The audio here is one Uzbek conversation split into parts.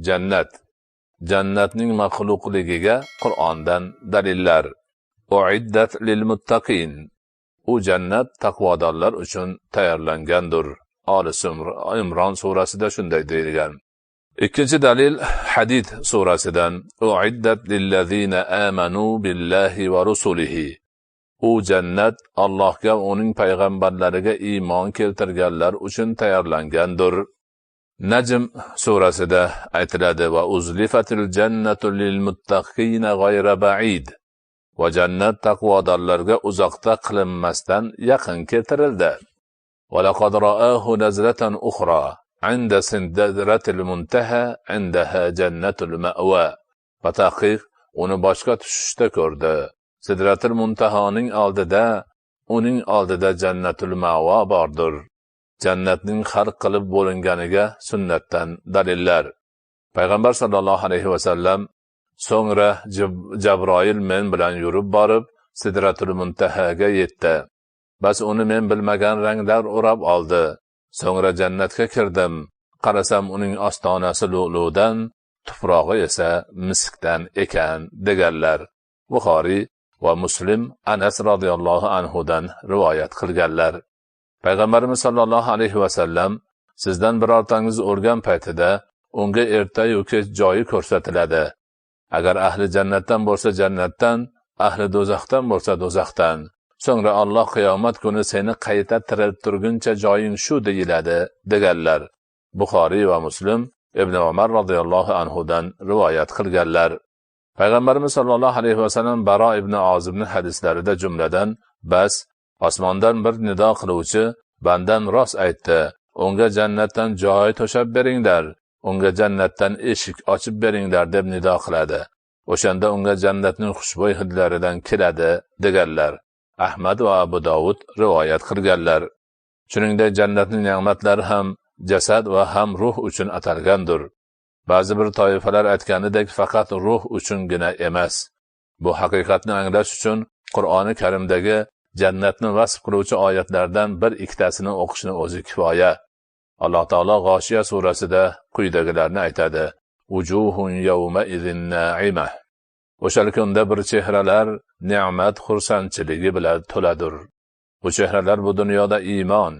Jannat. Jannatning maxluqligiga Qur'ondan dalillar. Uiddat lil muttaqin. U jannat taqvodorlar uchun tayyorlangandir. Oli Imron surasida shunday deyilgan. Ikkinchi dalil Hadid surasidan. Uiddat lillazina amanu billahi va rusulihi. U jannat Allohga va uning payg'ambarlariga iymon keltirganlar uchun tayyorlangandir. Najm surasida aytiladi: va uzlifatil jannatu lil muttaqina g'ayra ba'id. Va jannat taqvodorlarga uzoqda qilinmasdan yaqin keltirildi. Va laqad ra'ahu nazlatan ukhra 'inda sidratil muntaha 'indaha jannatul ma'wa. Va tahqiq uni boshqa tushishda ko'rdi. Sidratul Muntahoning oldida, uning oldida Jannatul Ma'vo bordir. Jannatning xalq qilib bo'linganiga sunnatdan dalillar. Payg'ambar sallallohu alayhi va sallam so'ngra Jabroil men bilan yurib borib Sidratul Muntahaga yetdi. Bas uni men bilmagan ranglar o'rab oldi. So'ngra jannatga kirdim. Qarasam uning ostonasi lu'ludan, tuprog'i esa miskdan ekan deganlar. Buxoriy va Muslim Anas radhiyallohu anhudan rivoyat qilganlar. Payg'ambarimiz sallallohu alayhi va sallam sizdan birortangiz o'lgan paytida unga erta-yu kech joyi ko'rsatiladi. Agar ahli jannatdan bo'lsa jannatdan, ahli do'zaxdan bo'lsa do'zaxdan. So'ngra Alloh qiyomat kuni seni qayta tiriltirguncha joying shu deyiladi deganlar. Buxoriy va Muslim Ibn Umar radhiyallohu anhudan rivoyat qilganlar. Payg'ambarimiz sallallohu alayhi va sallam Baro ibn Ozibning hadislarida jumladan: bas osmondan bir nido qiluvchi bandan rost aytdi, unga jannatdan joy to'shab beringlar, unga jannatdan eshik ochib beringlar deb nido qiladi. O'shanda unga jannatning xushbo'y hidlaridan keladi deganlar. Ahmad va Abu Dovud rivoyat qilganlar. Shuningdek, jannatning ne'matlari ham jasad va ham ruh uchun atalgandir. Ba'zi bir toifalar aytganidek faqat ruh uchungina emas. Bu haqiqatni anglash uchun Qur'oni Karimdagi jannatni vasf qiluvchi oyatlardan bir ikkitasini o'qishni o'zi kifoya. Alloh taolo G'oshiya surasida quyidagilarni aytadi: Wujuhun yawma izin na'ima. O'sha kunda bir chehralar ne'mat xursandchiligi bilan to'ladir. Bu chehralar bu dunyoda iymon,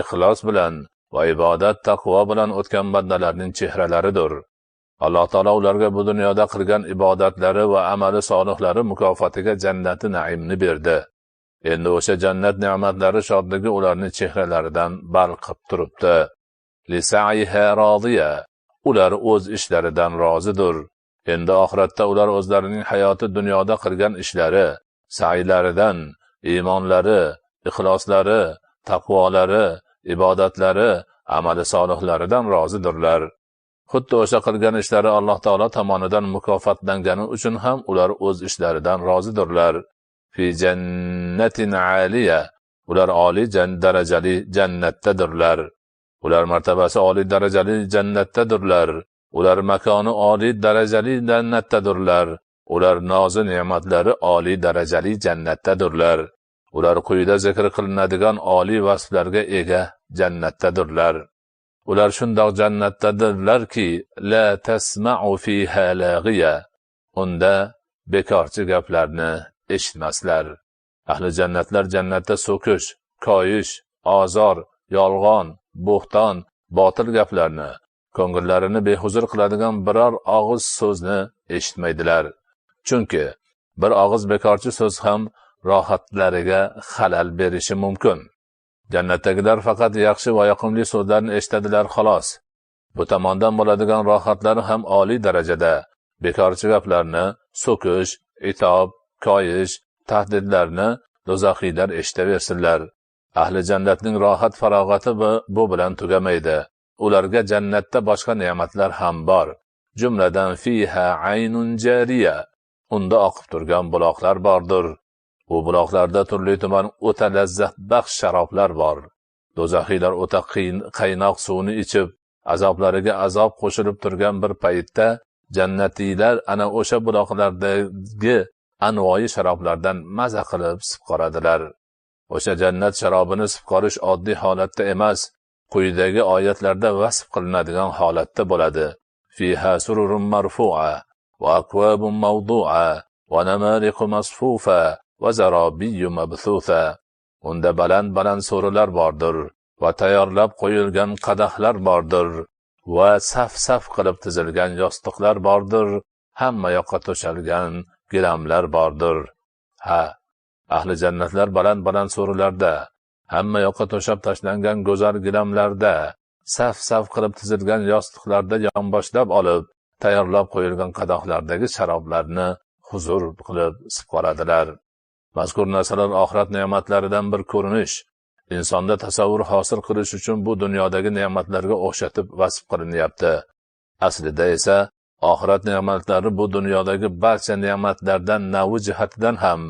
ixlos bilan va ibodat, taqvo bilan o'tgan bandalarning chehralaridir. Alloh taolo ularga bu dunyoda qilgan ibodatlari va amali solihlari mukofotiga jannati naimni berdi. Endi o'sha jannat ne'matlari shodligi ularning chehralaridan balqib turibdi. Li sa'iha rodiya. Ular o'z ishlaridan rozidir. Endi oxiratda ular o'zlarining hayoti dunyoda qilgan ishlari, sa'ylaridan, iymonlari, ixloslari, taqvolari, ibodatlari, amali solihlaridan rozidirlar. Xuddi o'sha qilgan ishlari Alloh taolo tomonidan mukofotlangani uchun ham ular o'z ishlaridan rozidirlar. Fi jannatin aliya. Ular oliy darajali jannatdadirlar. Ular martabasi oliy darajali jannatdadirlar. Ular makoni oliy darajali jannatdadirlar. Ular nozi ne'matlari oliy darajali jannatdadirlar. Ular quyida zikr qilinadigan oliy vasflarga ega jannatdadirlar. Ular shundoq jannatdadirlarki, la tasma'u fiha lag'iya. Unda bekorchi gaplarni eshitmaslar. Ahli jannatlar jannatda so'kish, koyish, ozor, yolg'on, bo'xton, botil gaplarni, ko'ngillarini behuzur qiladigan biror og'iz so'zni eshitmaydilar. Chunki bir og'iz bekorchi so'z ham rohatlariga xalal berishi mumkin. Jannatdagilar faqat yaxshi va yoqimli so'zlarni eshitadilar xolos. Bu tomondan bo'ladigan rohatlari ham oliy darajada. Bekorchi gaplarni, so'kish, itob, koyish, tahdidlarni do'zaxiylar eshitaversinlar. Ahli jannatning rohat farog'ati bu bilan tugamaydi. Ularga jannatda boshqa ne'matlar ham bor. Jumladan fiha aynun jariya. Unda oqib turgan buloqlar bordir. Bu buloqlarda turli tuman o'ta lazzatbaxsh sharoblar bor. Do'zaxiylar o'ta qaynoq suvni ichib, azoblariga azob qo'shilib turgan bir paytda jannatiylar ana o'sha buloqlardagi anvoyi sharoblardan maza qilib sipqoradilar. O'sha jannat sharobini sipqorish oddiy holatda emas, quyidagi oyatlarda vasf qilinadigan holatda bo'ladi. Fiha sururun marfu'a va akwabun mawdu'a va namariqu masfufa va zarabiyyu mabthutha. Unda baland-baland so'rilar bordir va tayyorlab qo'yilgan qadahlar bordir va saf-saf qilib tizilgan yostiqlar bordir, hamma yoqqa to'shalgan gilamlar bordir. Ha, ahli jannatlar baland-baland so'rilarda, hamma yoqqa to'shab tashlangan go'zal gilamlarda, saf-saf qilib tizilgan yostiqlarda yonboshlab olib, tayyorlab qo'yilgan qadahlardagi sharoblarni huzur qilib sipqoradilar. Mazkur narsalar oxirat ne'matlaridan bir ko'rinish. Insonda tasavvur hosil qilish uchun bu dunyodagi ne'matlarga o'xshatib vasf qilinyapti. Aslida esa oxirat ne'matlari bu dunyodagi barcha ne'matlardan navi jihatidan ham,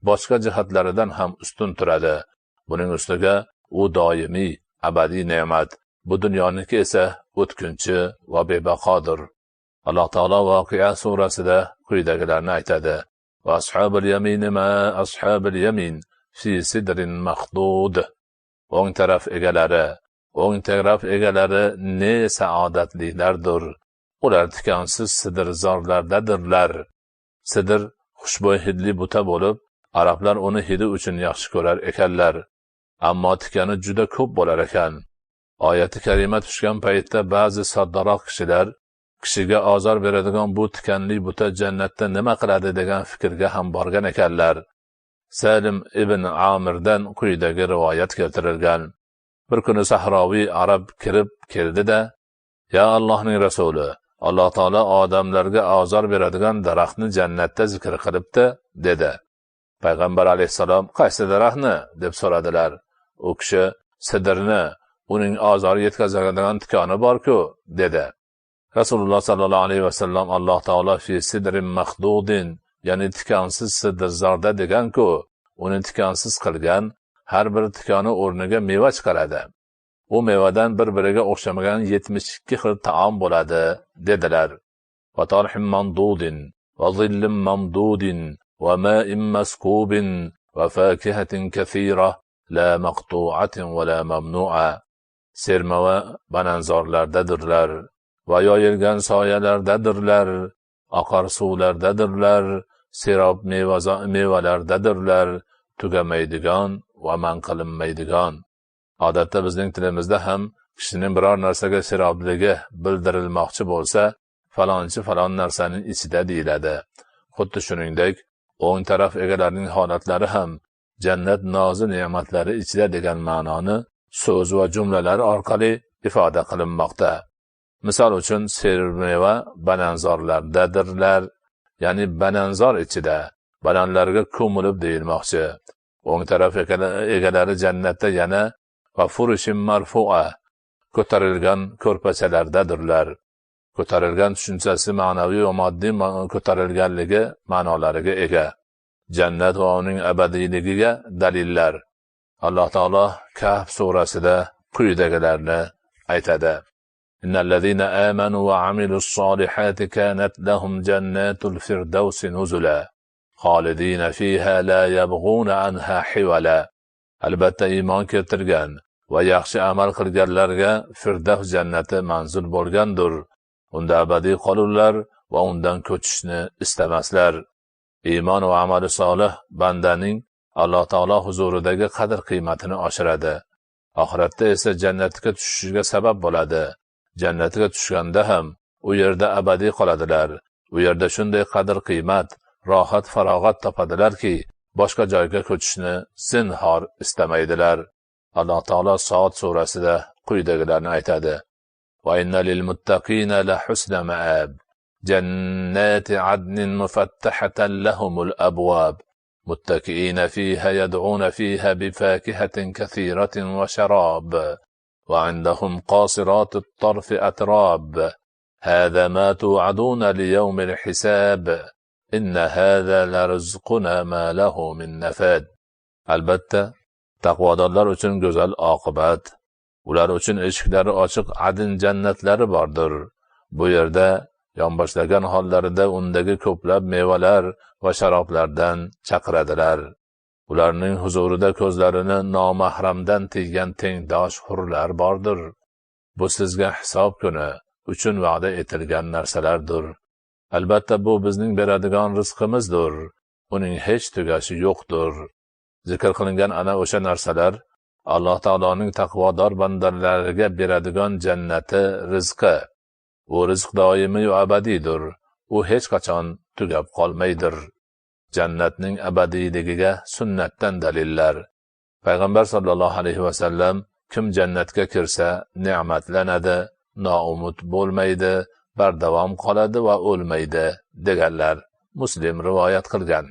boshqa jihatlaridan ham ustun turadi. Buning ustiga u doimiy, abadiy ne'mat. Bu dunyoniki esa o'tkinchi va bebaqodir. Alloh taolo Voqea surasida quyidagilarni aytadi: Va ashabul yamin ma ashabul yamin fi sidrin mahdud. O'ng taraf egalari, o'ng taraf egalari ne saodatlilardir. Ular tikansiz sidrzorlardadirlar. Sidr xushbo'y hidli buta bo'lib, arablar uni hidi uchun yaxshi ko'rar ekanlar. Ammo tikani juda ko'p bo'lar ekan. Oyati karima tushgan paytda ba'zi soddaroq kishilar kishiga ozor beradigan bu tikanli buta jannatda nima qiladi degan fikrga ham borgan ekanlar. Salim ibn Amirdan quyidagi rivoyat keltirilgan. Bir kuni sahroviy arab kirib keldi-da, "Ya Allohning rasuli, Alloh taolo odamlarga ozor beradigan daraxtni jannatda zikr qilibdi" dedi. Payg'ambar alayhissalom "Qaysi daraxtni?" deb so'radilar. U kishi "Sidrni, uning ozor yetkazadigan tikoni bor-ku" dedi. Rasululloh sallallohu alayhi vasallam Alloh taolo fi sidrin mahdudin, ya'ni tikansiz sidrzorda degan-ku, uni tikansiz qilgan, har bir tikoni o'rniga meva chiqaradi. U mevadan bir-biriga o'xshamagan 72 xil taom bo'ladi, dedilar. Va talhim mamdudin va zillim mamdudin va ma'in maskubin va fakihatin kathira la maqtu'atin va la mamnu'a. Serma va bananzorlardadirlar va yoyilgan soyalardadirlar, oqar suvlardadirlar, serob mevalardadirlar, tugamaydigan va man qilinmaydigan. Odatda bizning tilimizda ham kishining biror narsaga serobligi bildirilmoqchi bo'lsa, falonchi falon narsaning ichida deyiladi. Xuddi shuningdek, o'ng taraf egalarining holatlari ham jannat nozi ne'matlari ichida degan ma'noni so'z va jumlalar orqali ifoda qilinmoqda. Misol uchun, sermeva bananzorlardadirlar, ya'ni bananzor ichida, bananlarga ko'milib deyilmoqchi. O'ng taraf egalari jannatda yana va furushin marfu'a, ko'tarilgan ko'rpachalardadirlar. Ko'tarilgan tushunchasi ma'naviy va moddiy ko'tarilganligi ma'nolariga ega. Jannat va uning abadiyligiga dalillar. Alloh taolo Kahf surasida quyidagilarni aytadi: Innallazina amanu va amilus solihati kanat lahum jannatul firdausi nuzula xolidina fiha la yabghuna anha hiwala. Albatta iymon keltirgan va yaxshi amal qilganlarga Firdavs jannati manzil bo'lgandir. Unda abadiy qolurlar va undan ko'chishni istamaslar. Iymon va amali solih bandaning Alloh taolo huzuridagi qadr-qiymatini oshiradi. Oxiratda esa jannatga tushishiga sabab bo'ladi. Jannatga tushganda ham u yerda abadiy qoladilar. U yerda shunday qadr-qiymat, rohat farog'at topadilarki, boshqa joyga ko'chishni zinhor istamaydilar. Alloh taolo Soat surasida quyidagilarni aytadi: Va inna lil muttaqina la husna ma'ab. Jannati adnin mufattahatan lahumul abwab. Muttaki'ina fiha yad'una fiha bifakihatin kathiratin wa sharab. Wa 'indahum qasiratut tarfi atrab. Hadha ma tu'aduna li yawmil hisab. Inna hadha la rizquna ma lahu min nafad. Albatta taqvodorlar uchun go'zal oqibat, ular uchun eshiklari ochiq adin jannatlari bordir. Bu yerda yonboshlagan hollarida undagi ko'plab mevalar va sharoblardan chaqiradilar. Ularning huzurida ko'zlarini nomahramdan tiygan tengdosh hurlar bordir. Bu sizga hisob kuni uchun va'da etilgan narsalardir. Albatta bu bizning beradigan rizqimizdir. Uning hech tugashi yo'qdir. Zikr qilingan ana o'sha narsalar Alloh taoloning taqvodor bandalariga beradigan jannati rizqi. U rizq doimiy va abadiydir. U hech qachon tugab qolmaydir. Jannatning abadiyligiga sunnatdan dalillar. Payg'ambar sallallohu alayhi va sallam kim jannatga kirsa ne'matlanadi, noumid bo'lmaydi, bardavom qoladi va o'lmaydi deganlar. Muslim rivoyat qilgan.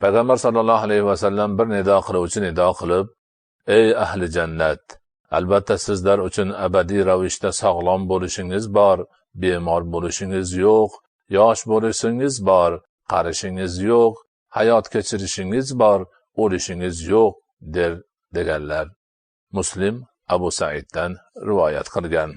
Payg'ambar sallallohu alayhi va sallam bir nido qiluvchi nido qilib, ey ahli jannat, albatta sizlar uchun abadiy ravishda sog'lom bo'lishingiz bor, bemor bo'lishingiz yo'q, yosh bo'lishingiz bor, qarishingiz yo'q, hayot kechirishingiz bor, o'lishingiz yo'q, der deganlar. Muslim Abu Saiddan rivoyat qilgan.